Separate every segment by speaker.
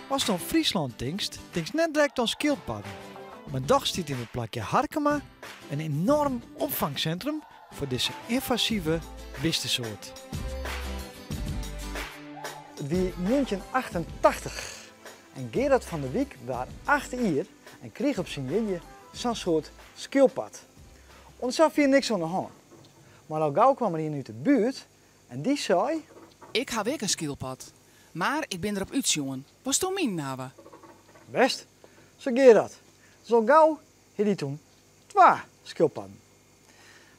Speaker 1: Ast oan Fryslân tinkst, tinkst net direkt oan skildpadden. Mar dochs stiet yn it plakje Harkema in enorm opfangsintrum foar dizze ynvasive bistesoart. It wie njoggentjinachtentachtich en Gerard van der Wyk waard acht jier en krige op syn jierdei sa'n soart skildpad. Oant safier niks oan de hân. Mar al gau kwam der ien út de buert en dy sei.
Speaker 2: Ik haw ek in skylpad, mar ik bin derop útsjoen. Wolsto minen hawwe?
Speaker 1: Bêst, sei Gerard. Dus al gau hie dy toen twa skylpadden.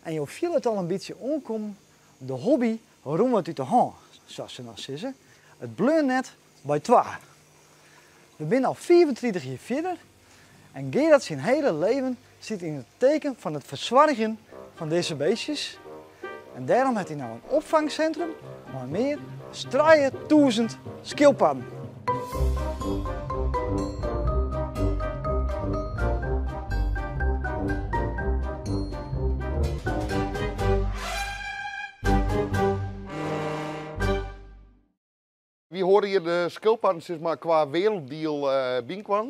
Speaker 1: En jo fiele it al in bytsje oankommen, de hobby rûn wat út de hân, sa't se dan sizze. It bleau net by twa. We binne al 35 jier fierder en Gerard syn hiele leven stiet yn it teken fan it fersoargjen fan dizze beestjes. En dêrom hat hy no in opfangsintrum mei mear as 3000 skilpadden.
Speaker 3: Wy hâlde hjir de skilpadden sis mar, kwa werelddiel uh, byinoar.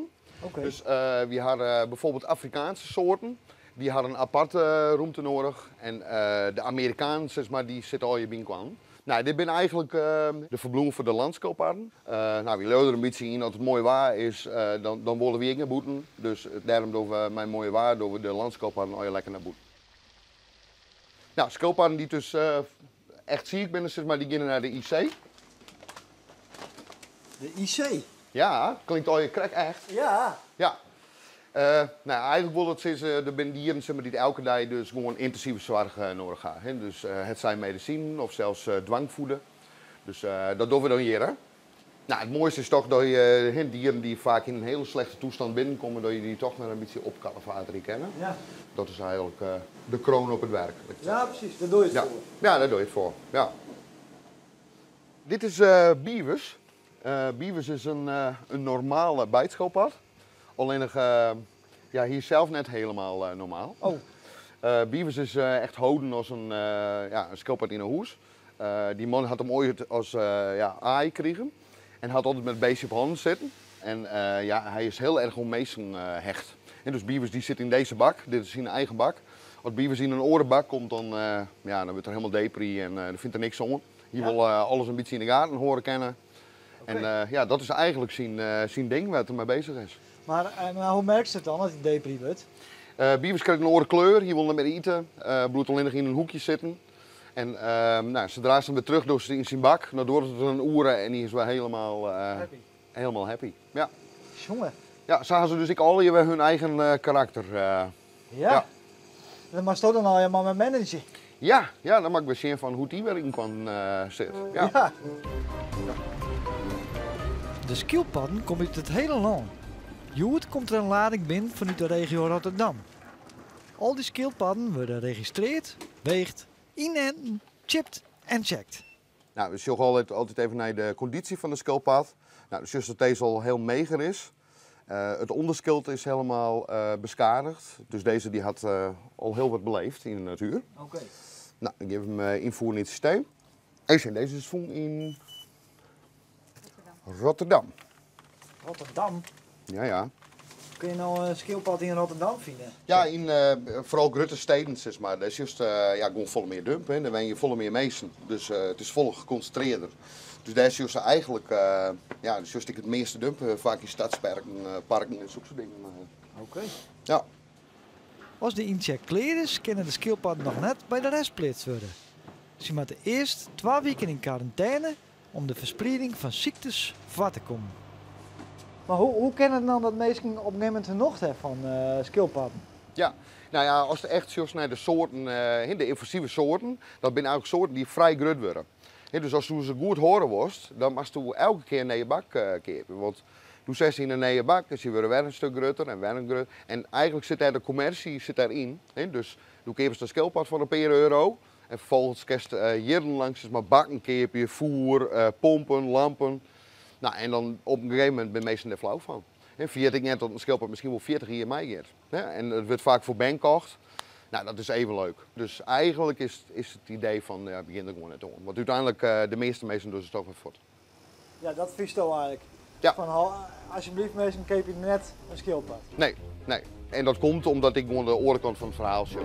Speaker 3: Dus wy hawwe bijvoorbeeld Afrikaanske soarten, dy hawwe in aparte rûmte nedich. En de Amerikanen, sis mar, dy sitte allegear byinoar. No, dit binne eigentlik de ferbliuwen foar de lânskildpadden. No, wy leauwe der in bytsje yn, as it moai waar is, dan wolle wy ek nei bûten. Dus dêrom dogge we mei moaie waar dogge we de lânskildpadden allegear lekker nei bûten. No, skildpadden dy't dus echt siik binne, sis mar, dy geane nei de IC.
Speaker 1: De IC?
Speaker 3: Ja, klinkt allegear krekt echt. Ja. No, eigentlik wol dat sizze, der binne dieren sis mar, dy't elke dei dus gewoan yntinsive soarch nedich hawwe. Hè? Dus it sy medisinen of sels dwangfoede. Dus dat dogge we dan hjir. Hè? No, it moaiste is toch dat je hè, dieren dy't faak yn in hiele slechte tastân binnenkomme, dat je dy toch noch in bytsje opkalefaterje kinne. Dat is eigentlik de kroan op it wurk.
Speaker 1: Ja, presys. Dêr dogge je it foar.
Speaker 3: Ja, dêr dogge je it foar. Ja. Dit is Beavers. Beavers is in normale bytskildpad. Allinnich, ja, hy is sels net hielendal normaal. Beavers is echt holden as in, ja, in skildpad yn 'e hûs. Dy man hat him oait as ja, aai krigen en hat altyd mei it bistje op hannen sitten. En ja, hy is hiel erch oan minsken hecht. En dus Beavers dy sit yn dizze bak, dit is syn eigen bak. As Beavers yn in oare bak komt, dan, ja, dan wurdt er hielendal depri en dan fynt er niks oan. Hy wol alles in bytsje yn de gaten hâlde kinne. En ja, dat is eigentlik syn ding wêr't er mei beuzich is.
Speaker 1: Mar hoe merkst it dan as hy depri wurdt?
Speaker 3: Beavers krijt in oare kleur, hy wol net mear ite, bliuwt allinnich yn in hoekje sitten. En no, sadree'tst him wer terug dochst yn syn bak, dan duorret it in oere en hy is wer hielendal
Speaker 1: happy.
Speaker 3: Hielendal happy. Ja.
Speaker 1: Jonge.
Speaker 3: Ja, sa hawwe se dus ek allegear wer hun eigen karakter. Ja.
Speaker 1: Dan moatst dan allegear mar mei manage.
Speaker 3: Ja, dan moat ik wer sjen fan hoe't dy wer yn kan sit. Ja.
Speaker 1: De skylpadden komme út it hiele lân. Hjoed komt der in lading binnen fanút de regio Rotterdam. Al dy skylpadden wurde registrearre, weegd, yninte, chipt en checkt.
Speaker 3: No, we sjogge altyd even nei de kondysje fan de skildpad. No, do sjochst dat dizze al hiel meager is. It ûnderskyld is hielendal beskadigd. Dus dizze dy hat al hiel wat beleefd yn de natuer. No, dan gean we him ynfiere yn it systeem. Even sjen, dizze is fûn yn Rotterdam.
Speaker 1: Rotterdam?
Speaker 3: Ja.
Speaker 1: Kinne je no in skylpad yn Rotterdam fine?
Speaker 3: Ja, yn foaral grutte steden, sis mar. Dêr sjochst ja, gewoan folle mear dump, hè. Dêr wenje folle mear minsken. Dus it is folle gekonsintrearder. Dus dêr sjochst eigentlik, ja, dêr sjochst ek it measte dump, faak yn stedsparken, parken en sokke dingen. Ja.
Speaker 1: As de yncheck klear is, kinne de skylpadden noch net by de rest pleatst wurde. Se moatte earst 2 wiken yn karantêne om de fersprieding fan syktes foar te kommen. Mar hoe kin it dan dat minsken op in gegeven momint nocht hawwe fan skylpadden?
Speaker 3: Ja, no ja, ast echt sjochst nei de soarten, de ynvasive soarten, dat binne eigentlik soarten dy't frij grut wurde. Dus asto se goed hâlde wolst, dan moatsto elke kear in nije bak keapje. Want do setst yn in nije bak en se wurde wer in stik grutter en wer in grutter. En eigentlik sit dêr de kommersje sit dêryn. Dus do keapest in skildpad foar in pear euro en ferfolgens kinst jierrenlang sis mar bakken keapje, foer, pompen, lampen. No, en dan op in gegeven momint binne minsken dêr flau fan. En ferjit ek net dat in skildpad miskien wol 40 jier meigiet. En it wurdt faak foar bern kocht. No, dat is even leuk. Dus eigentlik is it idee fan, ja, begjin der gewoan net oan. Want úteinlik, de measte minsken dogge se toch wer fuort.
Speaker 1: Ja, dat fynsto eigentlik.
Speaker 3: Ja.
Speaker 1: Fan alsjeblieft minsken, keapje net in skilpad.
Speaker 3: Nee, nee. En dat komt omdat ik gewoan de oare kant fan it ferhaal sjoch.